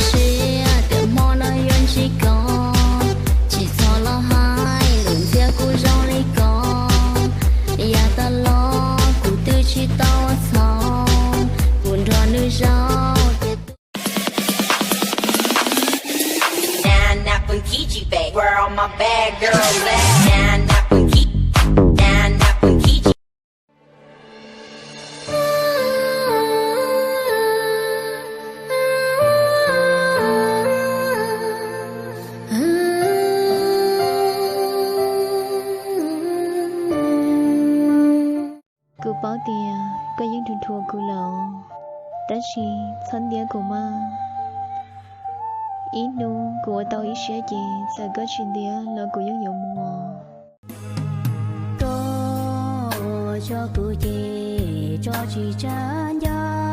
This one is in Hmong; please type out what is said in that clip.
Ntsia tias hmo no yuav ntsib koj, tsis txhob los hais lus ntxias kuv zoo li ko. Yav tas los kuv twb tsis tau ua txhaum, kuv nrog nws zaum ces tus Kuv paub tias koj yeej nrug dhuav kuv lawm, tab sis txhob ntiab kuv mas. Ib hnub kuv ua tau ib siab ces txawm koj tsis ntiab los kuv yeej yuav mus. Koj ua tso kuv ces tso tsis tsa ncaj.